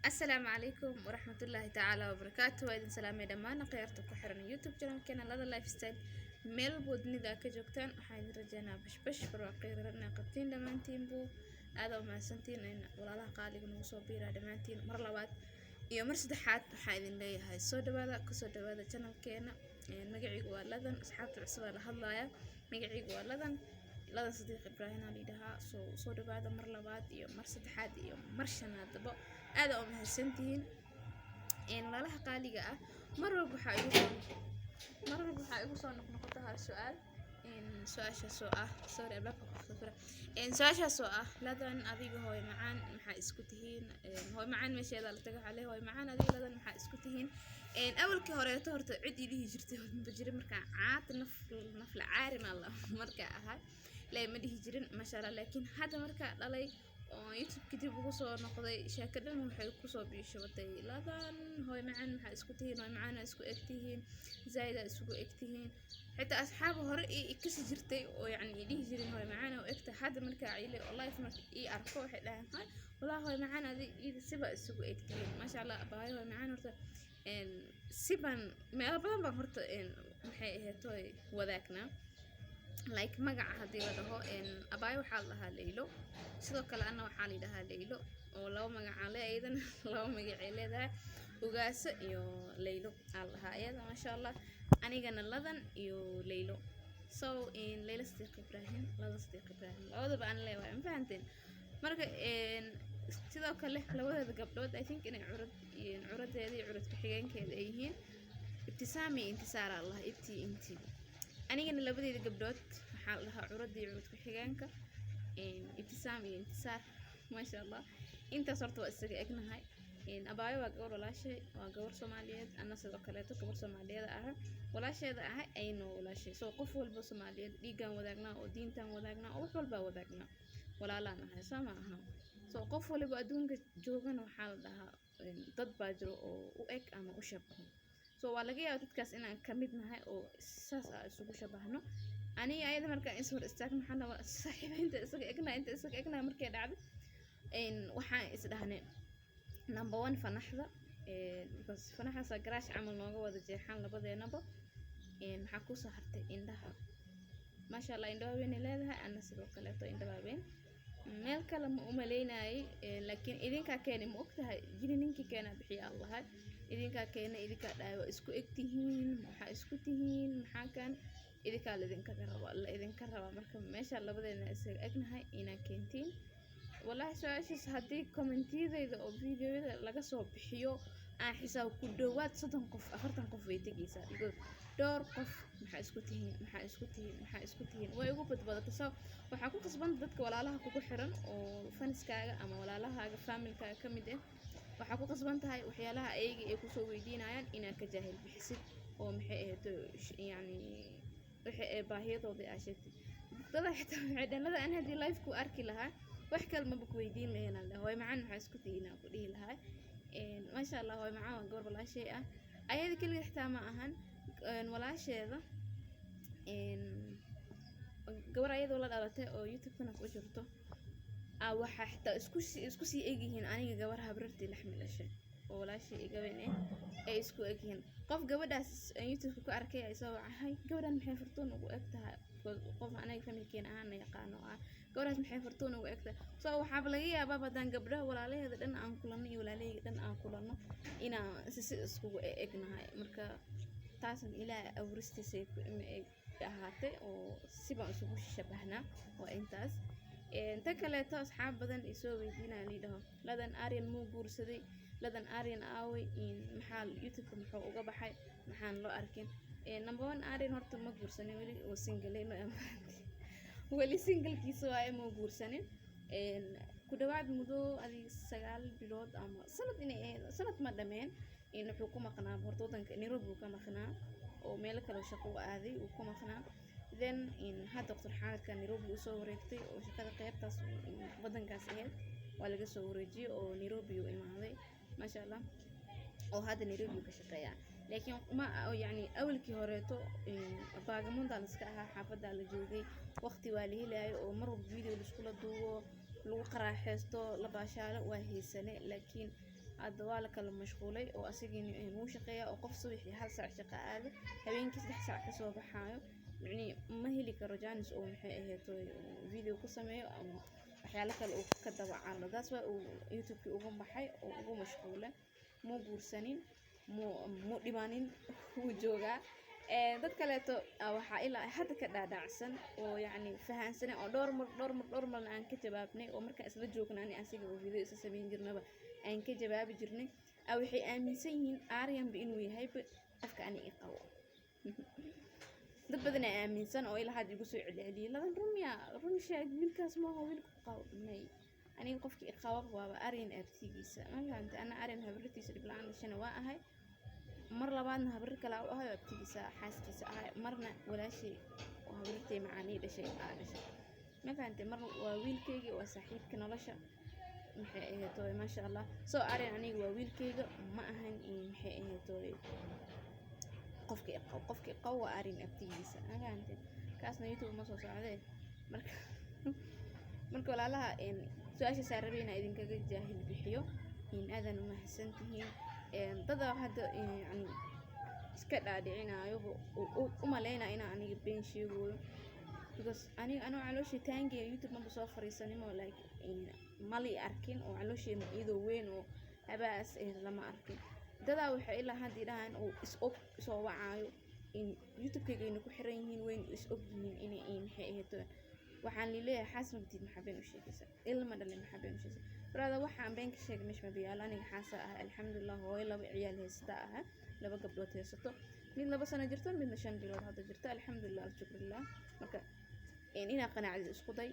Asalaamu calaykum waraxmatullaahi tacaala wabarakaatu. Waa idin salaamay dhammaan khiyaarta ku xiran YouTube channelkeena Lada Lifestyle. Meel walbo dunida aad ka joogtaan, waxaan idin rajeynaa bashbash, barwaaqo, inaa qabtiin dhammaantiinbu. Aada u mahadsantiin in walaalaha qaaliga nagu soo biiraa dhammaantiin. Mar labaad iyo mar saddexaad waxaan idin leeyahay soo dhawaada, kusoo dhawaada channelkeena. Magacaygu waa Ladan. Asxaabta cusub aa la hadlaaya. Magacaygu waa Ladan, Ladan Sadiiq Ibraahim aa layidhahaa. Soo dhawaada mar labaad iyo mar saddexaad iyo mar shanaadba. Aada u mahadsantihiin walaalaha qaaliga ah. Mar walba waxaa igu soo noqnoqota hal su-aal, su-aashaas oo ah, sorry, albaabka qofka fura, su-aashaas oo ah: "Ladan, adiga hooyo macaan maxaa isku tihiin?" Hooyo macaan meesheeda la taga, waxaa leeyahay: "Hooyo macaan, adiga Ladan maxaa isku tihiin?" Awalkii horeeto horta cid ii dhihi jirtay ma jirin. Markaa caata naf nafla caari maa la markaa ahaa lee ma dhihi jirin, maasha Allah. Laakiin hadda markaa dhalay oo YouTube kadib ugu soo noqday, sheeko dhan waxay kusoo biishabatay: "Ladan, hooyo macaan maxaa isku tihiin? Hooyo macaan aa isku eg tihiin, zaaid aa isugu eg tihiin." Xitaa asxaab hore ii kasi jirtay oo yacni ii dhihi jirin "Hooyo macaan aa u egtahay", hadda markaa cile oo live marka ii arko waxay dhahaan: "Hay walaa, hooyo macaan adi iyada siba isugu eg tihiin." Maasha Allah, abaayo hooyo macaan horta sibaan meelo badan baan horta maxay ahayd wadaagnaa, like magaca haddii la dhaho, abaayo waxaa la dhahaa Leylo, sidoo kale anna waxaa la yidhahaa Leylo, oo laba magacaa le, iyadana laba magacay leedahay. Ugaaso iyo Leylo aa la dhahaa iyada, maasha Allah. Anigana Ladan iyo Leylo. So Leylo Sadiiq Ibraahim, Ladan Sadiiq Ibraahim, labadaba aan leewahay, ma fahanteen? Marka sidoo kale labadeeda gabdhood, I think inay curad, curadeeda iyo curad ku-xigeenkeeda ay yihiin, Ibtisaam iyo Intisaar aa la dhahaa, Ibti Inti. Anigana labadeeda gabdhood waxaa la dhahaa curadda iyo curad ku-xigeenka, Ibtisaam iyo Intisaar, maasha Allah. Intaas horta waa isaga egnahay. Abaayo waa gabar walaashay, waa gabar Soomaaliyeed, anna sidoo kaleeto gabar Soomaaliyeed ah walaasheeda ahay, ayna walaashay. So qof walba Soomaaliyeed dhiiggaan wadaagnaa oo diintaan wadaagnaa oo wax walbaa wadaagnaa, walaalaan ahay, soo ma aha? So qof waliba adduunka joogana waxaa la dhahaa dad baa jiro oo u eg ama u shabaho. So waa laga yaaba dadkaas inaan ka mid nahay oo saas aa isugu shabahno. Aniga ayada markaan is hor istaagno waxaan dhahaa: "Saaxiiba, inta isaga egnaa, inta isaga egnaa." Markay dhacdo waxaan is dhahnay number one fanaxda, because fanaxdaasa garaash camal nooga wada jeexan labadeenaba. Maxaa kusoo hartay? Indhaha, maasha Allah, indho waaweyn ay leedahay, anna sidoo kaleeto indho waaweyn. Meel kale ma umaleynayay, laakiin idinkaa keenay, ma ogtahay? Jini ninkii keenaa bixiya allahay. Idinkaa keenay, idinkaa dhahay waa isku eg tihiin, maxaa isku tihiin, maxaa kan idinkaa laidinkaga raba, la idinka rabaa. Marka meesha labadeena isaga egnahay inaa keentiin. Wallaahi su-aashaas haddii commentiyadayda oo videoyada laga soo bixiyo aan xisaab, ku dhowaad 30 qof, 40 qof way tegaysaa, because dhowr qof "Maxaa isku tihiin? Maxaa isku tihiin? Maxaa isku tihiin?" way ugu badbadatay. So waxaa ku qasbanta dadka walaalaha kugu xiran oo fanskaaga ama walaalahaaga, familkaaga ka mid ah, waxaa ku qasban tahay waxyaalaha ayaga ay kusoo weydiinayaan inaad ka jaahil bixisid oo maxay ahayd, yacni wixii ay baahiyadoodii aa sheegtid. Dada xitaa waxay dhaheen: "Lada, ani haddii live ku arki lahaa wax kale maba ku weydiin lahayn, aan dhahay hooyo macaan maxaa isku tihiin aan ku dhihi lahaa." Maasha Allah, hooyo macaan waa gabar walaashay ah. Ayada keliya xitaa ma ahan, walaasheeda, gabar ayadoo la dhalatay oo YouTube-kana ku jirto aa waxaa xitaa isku sii egyihiin aniga, gabar habrartii laxmi dhashay oo walaashay iga weyn eh ay isku egyihiin. Qof gabadhaas YouTube-ka ku arkay ay soo wacay: "Gabadhan maxay Fartuun ugu eg tahay?" Qof anaga familkeena ahaan yaqaano ah: "Gabadhaas maxay Fartuun ugu eg tahay?" So waxaaba laga yaabaa haddaan gabdhaha walaalaheeda dhan aan kulanno iyo walaalaheyga dhan aan kulanno inaan si iskugu egnahay. Marka taasna Ilaahay abuuristiisa ay ahaatay oo sibaan isugu shabahnaa, waa intaas. Tan kaleeto asxaab badan isoo weydiinaya lidhaho: "Ladan, Aryan muu guursaday? Ladan, Aryan aaway? Maxaa YouTube-ka muxuu uga baxay? Maxaan loo arkin?" Number one, Aryan horta ma guursanin weli, oo single, weli singlekiisa waaye, muu guursanin. Ku dhawaad muddo adig 9 bilood ama sanad inay ahayd, sanad ma dhameen, in wuxuu ku maqnaa horta wadanka Nairobi uu ka maqnaa oo meelo kale shaqo u aaday uu ku maqnaa. Then in hadda waqti xaadirka Nairobi uu soo wareegtay oo shaqada qeybtaas wadankaas ahayd waa laga soo wareejiyay oo Nairobi uu imaaday, maasha Allah, oo hadda Nairobi uu ka shaqeeyaa. Laakiin ma yacni awalkii horeeto baagamuundaa la iska ahaa, xaafadaa la joogay, waqti waa la helayo oo mar walba video laiskula duubo, lagu qaraaxeysto, la baashaalo waa haysane. Laakiin Hadda waa la kala mashquulay oo asagiina wuu shaqeeyaa, oo qof subaxii 1 saac shaqo aado, habeenkii 3 saac kasoo baxaayo, micnihi ma heli karo chance oo, maxay ahayd, video ku sameeyo ama waxyaalo kale uu ka daba cararo. That's why uu YouTube-kii uga baxay oo ugu mashquulay. Muu guursanin, muu dhimanin, wuu joogaa. Dad kaleeto waxaa ilaa hadda ka dhaadhacsan oo yacni fahansanay oo dhowr mar, dhowr mar, dhowr marna aan ka jawaabnay, oo markaan isla joogna ani asiga oo video isla samayn jirnaba aan ka jawaabi jirnay, waxay aaminsan yihiin Aryanba inuu yahayba qofka ani i qabo. Dad badan aa aaminsan oo ilaa hadda igu soo celceliyay: "Ladan, run miyaa? Run sheeg, wiilkaas maaha wiilka ku qabo." May, aniga qofkii i qabo waaba Aryan abtigiisa, ma fahamtay? Ana Aryan habartiisa dhib la-aan dhashana waa ahay, mar labaadna habrir kale u ahay oo abtigiisa xaaskiisa ahay, marna walaashay oo habrirtay macaanii dhashay aa dhashay, ma fahantay? Mar waa wiilkayga, waa saaxiibka nolosha, maxay ahayd, maasha Allah. So Aryan aniga waa wiilkayga, ma ahan, maxay ahayd, qofka i qabo. Qofka i qabo waa Aryan abtigiisa, ma fahantay? Kaasna YouTube ma soo socdee. Marka walaalaha, su-aashaas rabay inaan idinkaga jaahil bixiyo. Aadan umahadsan tihiin. Dada hadda yani iska dhaadhicinayo, u malaynaya inaan aniga been sheegayo, because aniga anoo calooshii taangiya YouTube maba soo fariisanimo, like mali arkin oo calooshii iyadoo weyn oo habaas eh lama arkin. Dadaa waxay ilaa hadda idhahaan oo is og soo wacaayo in YouTube-kayga ayna ku xiran yihiin, wayna is og yihiin inay, maxay ahayd, waxaan lileeyahay: "Xaas mabtid, maxaa been u sheegaysaa? Ilma dhalin, maxaa been u sheegaysaa?" Brother, waxaan been ka sheegay meesha ma yaalo. Aniga xaasa ah, alxamdulilah, hooyo laba ciyaal haysta ah, laba gabdhood haysato, mid 2 sano jirto, midna 5 bilood hadda jirto. Alxamdulilah, alshukrillah. Marka inaa qanaacdid isku day,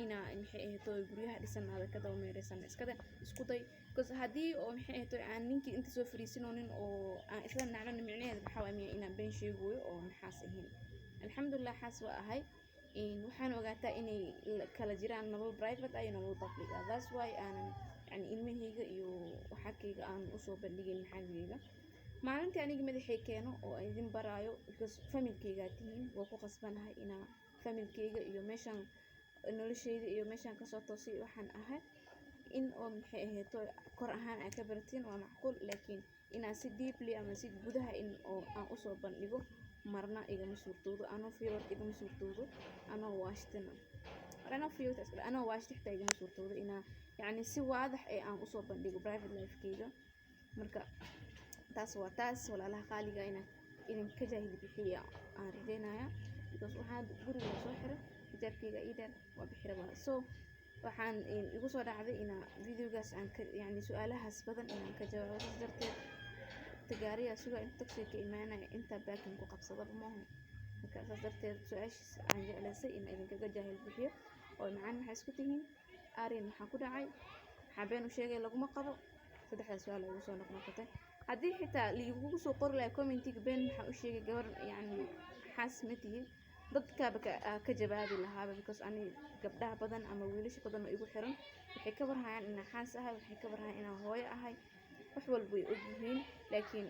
inaa, maxay ahayd, guryaha dhisanaada ka daba meereysan iskada isku day, because haddii oo, maxay ahayd, aan ninkii inta soo fariisanoonin oo aan isla nacno, micnaheeda maxaa waay? Miya inaan been sheegayo oo xaas ahayn? Alxamdulilah, xaas waa ahay. Waxaan ogaataa inay kala jiraan nolol private ah iyo nolol public ah. That's why aanan yani ilmahayga iyo waxakayga aan usoo bandhigayn maxaaligayga. Maalintii aniga madaxay keeno oo aan idin baraayo, because familkaygaa tihiin, waa ku qasbanahay inaa familkayga iyo meeshaan noloshayda iyo meeshaan kasoo toosay waxaan ahay in oo, maxay ahayd, kor ahaan aa ka baratiin waa macquul, laakiin inaan si deeply ama si gudaha in oo aan usoo bandhigo marna igama suurtoodo. Anoo fiyood igama suurtoodo, anoo waashtana, anoo fiyood, anoo waashta xitaa igama suurtoodo inaa yacni si waadax ee aan usoo bandhigo private lifekeyga. Marka taas waa taas, walaalaha qaaliga, inaan idinka jaahil bixiya aan rajeynaya, because waxaan guriga soo xiray, xijaabkeyga ii dheer, waa bixi rabaa. So waxaan igu soo dhacday inaa videogaas aan ka yacni su-aalahaas badan inaan ka jawaabo. Saas darteed tagaariyaa sugaa inta tagsiga ka imaanaya, intaa baakin ku qabsadaba maaha. Marka saas darteed su-aashiis aan jeclaysay inaan idinkaga jaahil bixiyo oo macaan maxay isku tihiin, Aryan maxaa ku dhacay, maxaa been u sheegay, laguma qabo. Saddexdaas su-aal ugu soo noqnoqotay. Haddii xitaa liigugu soo qori lahaa commentiga "Been maxaa u sheegay gabar, yacni xaas ma tihid?", dadkaaba ka jawaabi lahaaba, because ani gabdhaha badan ama wiilasha badan oo igu xiran waxay ka warhayaan inaan xaas ahay, waxay ka warhayaan inaan hooyo ahay, wax walba way ogyihiin. Laakiin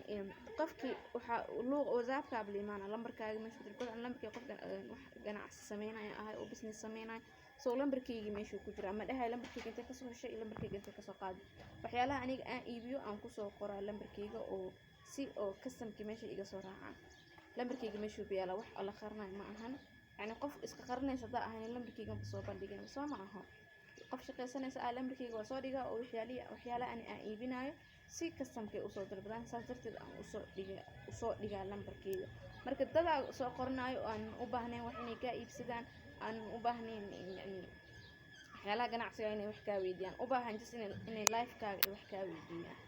qofkii waxaa luuq WhatsAppkaaba la imaana, lambarkaaga meesha ku jira, because lambarkii qof wax ganacsi sameynaya ahay oo business sameynaya, so lambarkaygi meeshuu ku jira. Ama dhahay lambarkayga intee kasoo heshay iyo lambarkayga intee kasoo qaaday? Waxyaalaha aniga aan iibiyo aan kusoo qoraa lambarkayga, oo si oo customkii meesha iga soo raacaan. Lambarkayga meeshuu yaala, wax la qarinayo ma ahan. Yacni qof iska qarinaysa haddaa ahayn, lambarkayga ma soo bandhigin, soo ma aho. Qof shaqaysanaysa ah, lambarkayga waa soo dhigaa oo waxyaalaha ani aan iibinayo si customkay usoo dalbadaan. Saas darteed aan usoo dhigaa lambarkayga. Marka dadaa soo qoranayo oo aan u baahnayn wax inay kaa iibsadaan, aan u baahnayn yani waxyaalaha ganacsiga inay wax kaa weydiiyaan, u baahan just inay lifekaaga wax kaa weydiiyaan,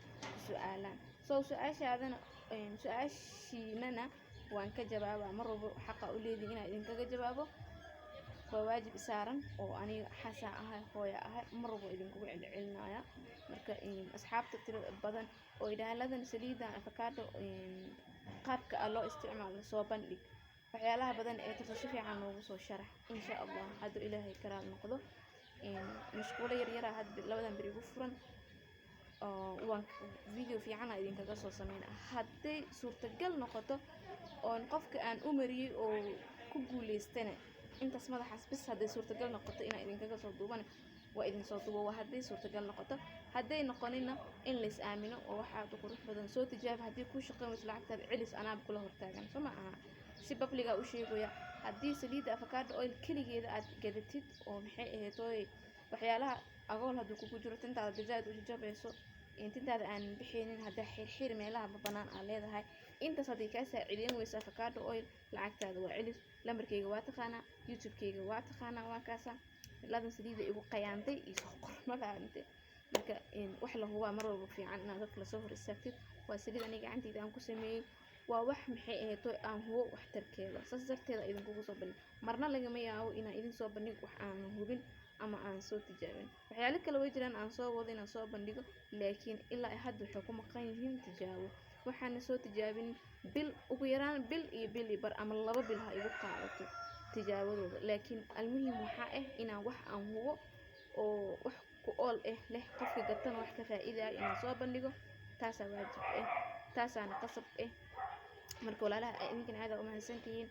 su-aalaan. So su-aashaadana, su-aashiinana waan ka jawaabaa mar walba. Xaqa u leedihin inaan idinkaga jawaabo, waa waajib isaaran oo aniga xasaa ahay, hooya ahay, mar walba idinkugu celcelinaya. Marka asxaabta tiro badan oo idhaaladan saliidan avocado qaabka ah loo isticmaalo soo bandhig, waxyaalaha badan ee tarto si fiican noogu soo sharax, insha Allah hadduu Ilaahay karaal noqdo. Mashquulo yaryara hadda labadan beri igu furan oo waan video fiican idinkaga soo sameyna hadday suurtagal noqoto oon qofka aan u mariyey oo ku guuleystana intaas madaxaas bis. Hadday suurtagal noqoto inaan idinkaga soo duubana. Waa idin soo duuba waa hadday suurtagal noqoto. Hadday noqonina in lays aamino oo wax aad u qurux badan soo tijaabi. Haddii kuu shaqeyn weyso lacagtaada celis, anaaba kula hortaagan, soo ma aha? Si public-ga u sheegaya, haddii saliidda avocado oil keligeeda aad gadatid oo maxay ahayd ooy waxyaalaha agool hadduu kugu jiro, tintaada hadii zaaid u jajabayso, tintaada aanan bixinin, haddaa xirxir meelaha banaan aad leedahay, intaas hadday kaa saacideyn weyso avocado oil, lacagtaada waa celis. Lambarkayga waa taqaanaa, YouTube-kayga waa taqaanaa, waa kaasa. Ladan saliida igu qayaantay iyo soo qor, ma fahamtay? Marka wax la hubaa mar walba fiican inaad dadka lasoo hor istaagtid. Waa saliid aniga gacantayda aan ku sameeyey, waa wax maxay ahayd aan hubo waxtarkeeda, saas darteeda idinkugu soo bandhig. Marna lagama yaabo inaan idin soo bandhigo wax aanan hubin ama aan soo tijaabin. Waxyaalo kale way jiraan aan soo wado inaan soo bandhigo, laakiin ilaa hadda waxay ku maqan yihiin tijaabo. Waxaana soo tijaabin bil, ugu yaraan bil iyo bil iyo bar ama 2 bil ha igu qaadato tijaabadooda, laakiin almuhim waxaa ah inaan wax aan hubo oo wax ku ool ah leh, qofka gatana wax ka faa'iidaya inaan soo bandhigo. Taasaa waajib ah, taasaana qasab ah. Marka walaalaha, idinkan aad aa u mahadsantihiin.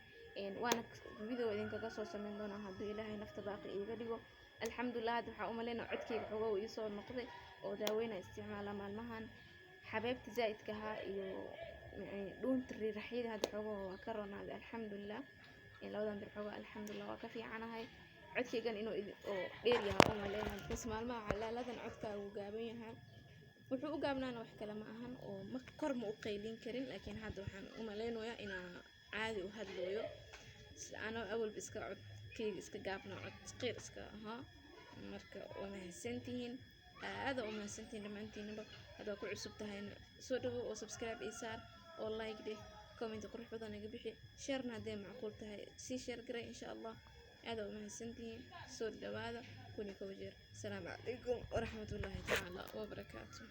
Waana video idinkaga soo sameyn doonaa hadduu Ilaahay nafta baaqi iiga dhigo. Alxamdulilah, hadda waxaa u maleynaa codkeyga xoogaa uu iisoo noqday oo daaweyna isticmaala maalmahan. Xabeebta zaa'idka ahaa iyo dhuunta riiraxyada hadda xoogaa waa ka roonaaday, alxamdulilah. Labadan bir xoogaa alxamdulilah waa ka fiicanahay. Codkeygan inuu oo dheer yahay u maleynaa bas maalmaha waxaa laaladan codkaaga uu gaaban yahay. Wuxuu u gaabnaana wax kale ma ahan oo ma kor ma u qaylin karin, laakiin hadda waxaan u maleynayaa inaan caadi u hadlooyo, anoo awalba iska codkeyga iska gaabnaa, cod qiir iska ahaa. Marka waa mahadsantihiin, aada u mahadsantihiin dhammaantiinaba. Haddaa ku cusub tahayna soo dhawow oo subscribe ii saar oo like dheh, comment qurux badan naga bixi, share-na hadday macquul tahay sii share garay insha Allah. Aada u mahadsantihiin, soo dhawaada 1001 jeer. Asalaamu calaykum waraxmatullaahi tacaala wabarakaatu.